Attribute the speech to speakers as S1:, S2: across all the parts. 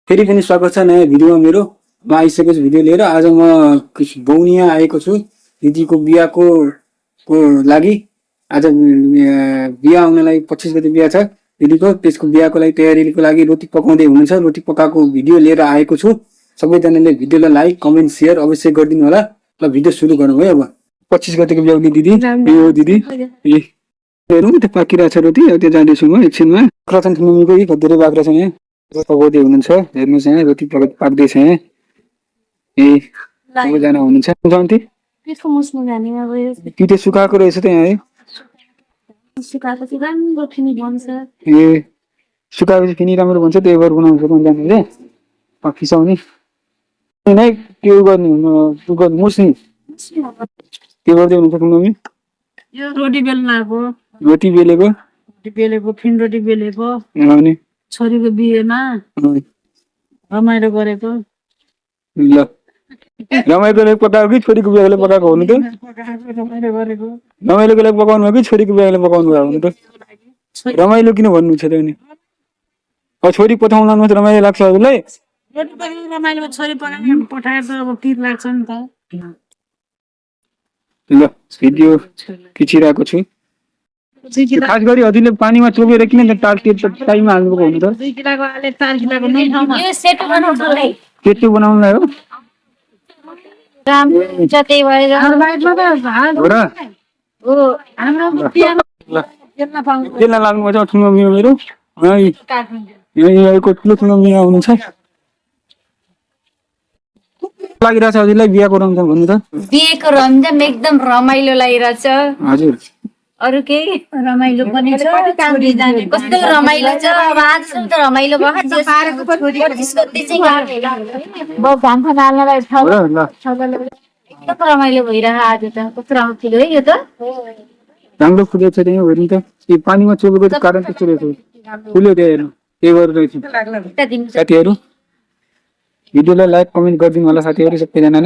S1: फेरि पनि स्वागत छ नयाँ भिडियोमा मेरो। म आइसकेको छु भिडियो लिएर। आज म बौनिया आएको छु दिदीको बिहाको लागि। आज बिहा आउनलाई 25 गते बिहा छ दिदीको। त्यसको बिहाको लागि तयारीको लागि रोटी पकाउँदै हुनुहुन्छ। रोटी पकाएको भिडियो लिएर आएको छु। सबैजनाले भिडियोलाई लाइक कमेन्ट शेयर अवश्य गरिदिनु होला। ल भिडियो सुरु गरौँ है। अब 25 गतेको बिहाउने दिदी यो दिदी हेरौँ त्यो पाकिरहेको छ रोटी। त्यो जाँदैछु म एकछिनमा। प्रथम मम्मीको धेरै बाख्रा छ यहाँ पकाउँदै हुनुहुन्छ। हेर्नुहोस् यहाँ रोटी पाक्दैछ यहाँ। सबैजना हुनुहुन्छ जन्ती कि त्यो सुकाएको रहेछ त यहाँ है। सुकाएपछि फेरि राम्रो भन्छ। त्यही भएर बनाउँछ जानेले खिसाउने नै त्यो गर्ने मुस्ने त्यो गर्दै हुनुहुन्छ मम्मी।
S2: रोटी बेल्नको
S1: रोटी बेलेको
S2: फिन रोटी बेलेको
S1: अनि
S2: छोरीको बिहेमा रमाइलो गरेको।
S1: ल रमाइलोको लागि पकाएको कि छोरीको बिहाको लागि पकाएको हुनु त?
S2: रमाइलो गरेको।
S1: रमाइलोको लागि पकाउनु भयो कि छोरीको बिहाको लागि पकाउनु भयो हुनु त? रमाइलो किन भन्नु छ त अनि? अब छोरी पठाउन मात्र रमाइलो लाग्छ हजुरलाई?
S2: रोटी पकाएर रमाइलोमा छोरी पठाएर त अब पिर लाग्छ नि त।
S1: ल भिडियो खिचिरहेको छु। खास गरी हजुरले पानीमा चोबेर किन टाइममा हाल्नुभएको हुनु त?
S2: 2 किलोको आले 4 किलोको नै ठाउँमा
S3: यो सेतो बनाउनलाई
S1: पेटु बनाउनलाई हो।
S3: काम जतै भएर
S2: बाइकमा त हाल
S1: हो र?
S2: हो हाम्रो बिहामा
S1: ल
S2: बेल्न पाउँछ।
S1: बेल्न लाग्नुपर्छ ठुलो मियो मेरो। यहीँको ठुलो ठुलो मियो हुनुहुन्छ। लागिरहेछ हजुरलाई बिहाको रमझम भन्नु त?
S3: बिहेको रमझम एकदम रमाइलो लागिरहेछ।
S1: हजुर
S3: अरु केही रमाइलो पनि छ। छोरी जाने कस्तो रमाइलो छ। अब आजसम्म त रमाइलो भयो। 25 गते चाहिँ बहुत धान खान हाल्नलाई छ।
S1: हो र? ल
S3: एकदम रमाइलो भइरह आज त। कस्तो राम्रो थियो है यो त।
S1: राम्रो फुलेको छ त्यही हेर्नु त। यो पानीमा चोबेको कारण त्यस्तो रहेछ। फुल्यो त्यहाँ हेर्नु। त्यही भएर रहेछ।
S3: एउटा दिन
S1: साथीहरू भिडियोलाई लाइक कमेन्ट गरिदिनु होला साथीहरू सबैजनाले।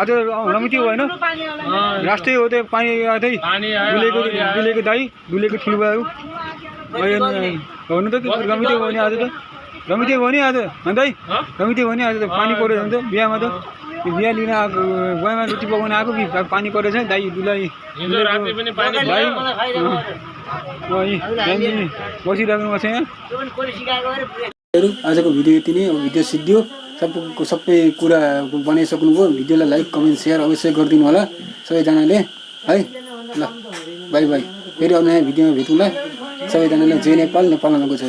S1: आज रमिती होइन राष्ट्रिय हो त्यो पानी आउँदै दुलेको दाई दुलेको ठुलो भयो भन्नु त। रमिती भयो नि आज त? रमिती भयो नि आज दाई? रमिती भयो नि आज त? पानी परेछ नि त बिहामा त? बिहा लिन आएको गएमा रोटी पकाउन आएको कि पानी परेछ दाई दुलाई बसिराख्नु भएको छ यहाँ। आजको भिडियो यति नै। भिडियो सिद्धियो सबै कुरा बनाइसक्नुभयो। भिडियोलाई लाइक कमेन्ट सेयर अवश्य गरिदिनु होला सबैजनाले है। ल बाई बाई। फेरि अब नयाँ भिडियोमा भेटौँला। सबैजनालाई जय नेपाल। नेपालमा गएको छ।